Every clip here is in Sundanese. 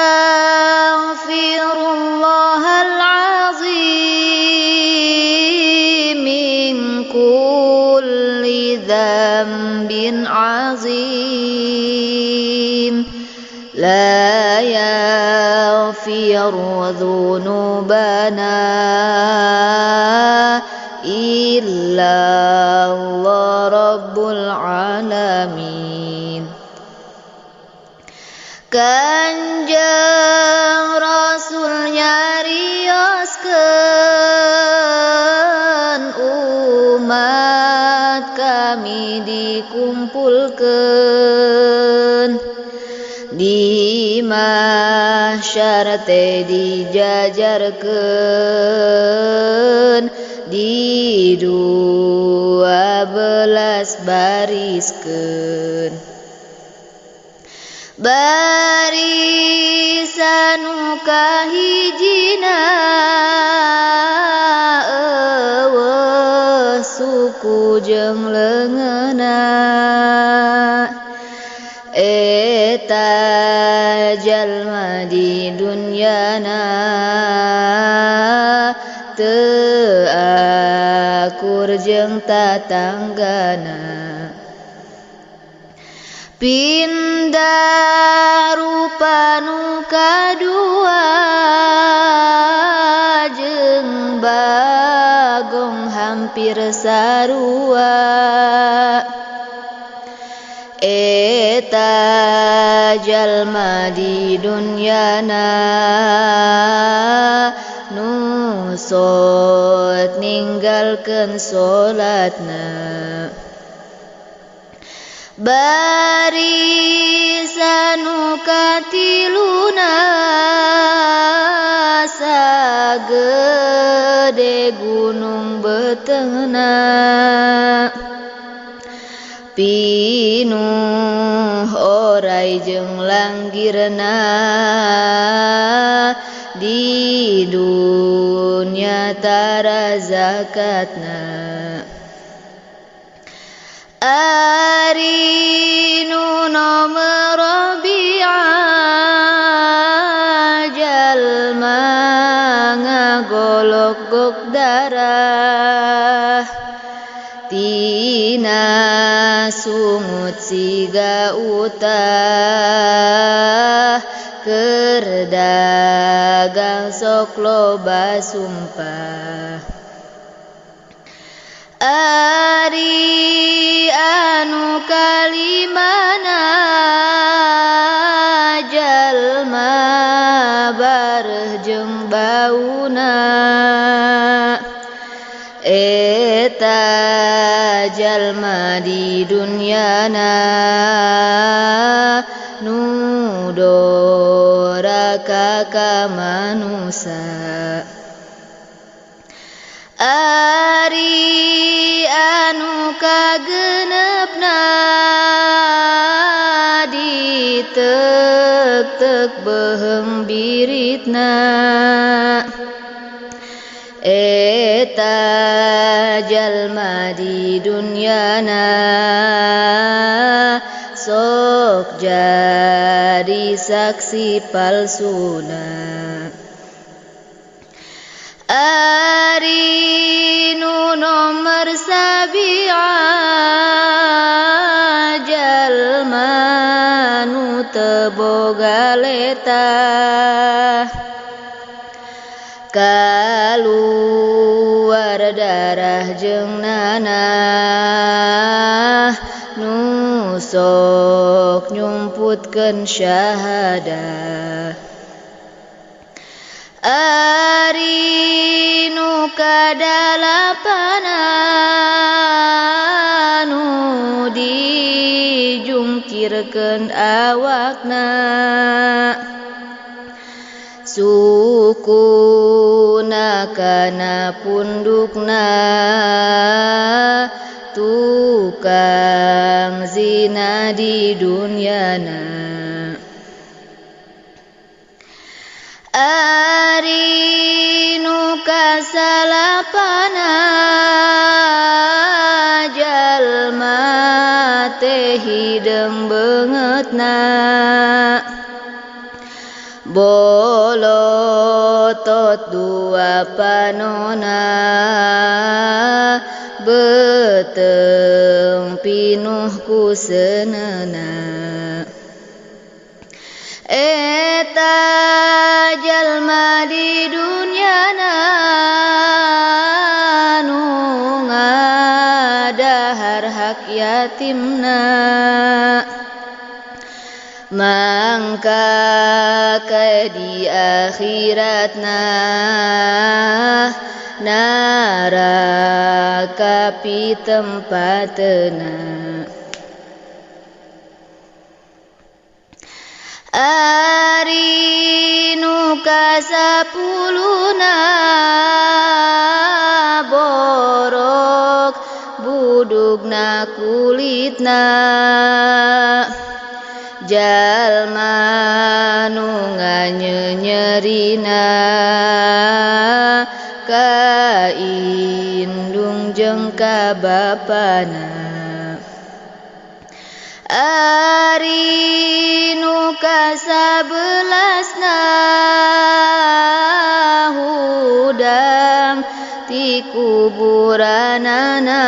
Astaghfirullahal azim min kulli dzambin azim. La yaghfiru dzunubana illa Allah Rabbul alamin. Kanjeng Rasul nyarioskeun umat kami dikumpulkeun di mahsyar teh dijajarkeun di 12 bariskeun. Barisan nu kahijina eueuh suku jeung leungeunna eta jalma di dunyana teu akur jeung tatanggana. Pindah rupa nu kadua jeung bagong hampir sarua eta jalma di dunyana nu sok ninggalkeun salatna. Barisan nu katiluna sagede gunung beteungna pinuh orai jeung langgirna di dunya tara zakatna. Ari nu nomor rabi'a jalma ngagolok-gok darah tina sungut siga utah keur dagang sok loba sumpah. Ari anu kalimana jalma bareuh jeung bauna eta jalma di dunyana nu doraka ka manusa. Ari anu kagenepna ditek-tek beuheung biritna eta jalma di dunyana sok jadi saksi palsuna. Ari nu nomor sabi'a jalma nu teu boga letah kaluar darah jeung nanah nu sok nyumputkeun syahadah. Ari nu kadalapana nu dijungkirkeun awakna sukuna kana pundukna tukang zina di dunyana. Ari nu kasalapana jalma teh hideung beungeutna Bolotot dua panona beuteung pinuh ku seunena. Eta jalma di dunyana nu ngadahar hak yatimna. Mangka ke di akhiratna neraka pitempatna. Ari nu kasapuluna borok budugna kulitna. Jalma nu nganyenyerina ka indung jeung ka bapana. Ari nu kasabelasna hudang ti kuburanana.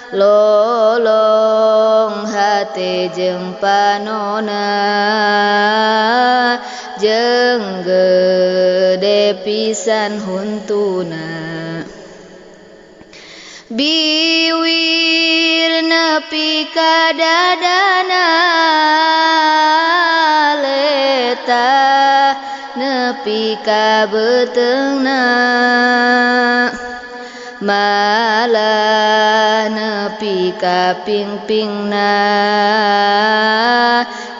Lolong hate jeung panona jeung gede pisan huntuna. Biwir nepi ka dadana leta nepi ka beuteungna. Malah nepi ka pingpingna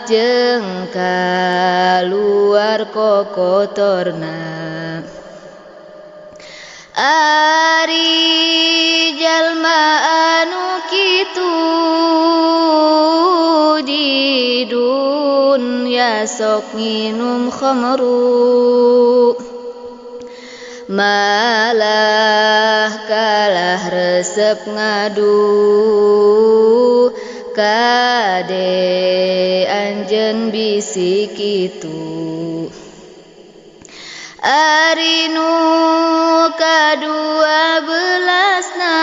jeung kaluar kokotorna. Ari jalma anu kitu di dunya sok nginum khamru. Malah kalah resep ngadu kade anjeun bisi kitu. Ari nu kadua belasna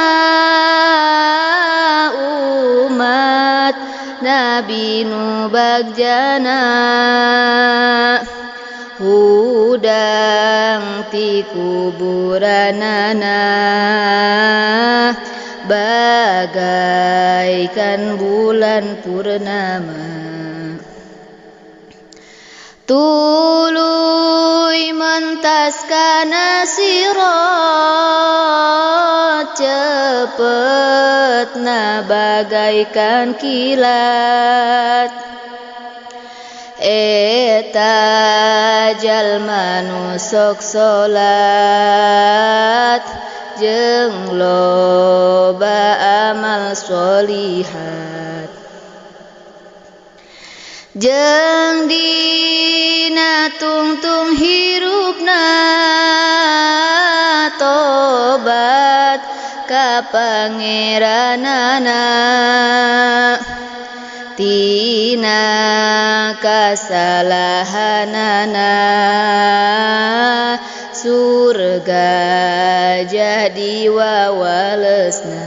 umat Nabi nu bagjana. Hudang ti kuburanana bagaikan bulan purnama. Tuluy mentas kana sirat cepetna bagaikan kilat. Eta jalma nu sok salat jeung loba amal sholihat. Jeung dina tungtung hirupna tobat ka Pangeranana. Tina kasalahanana surga jadi wawalesna.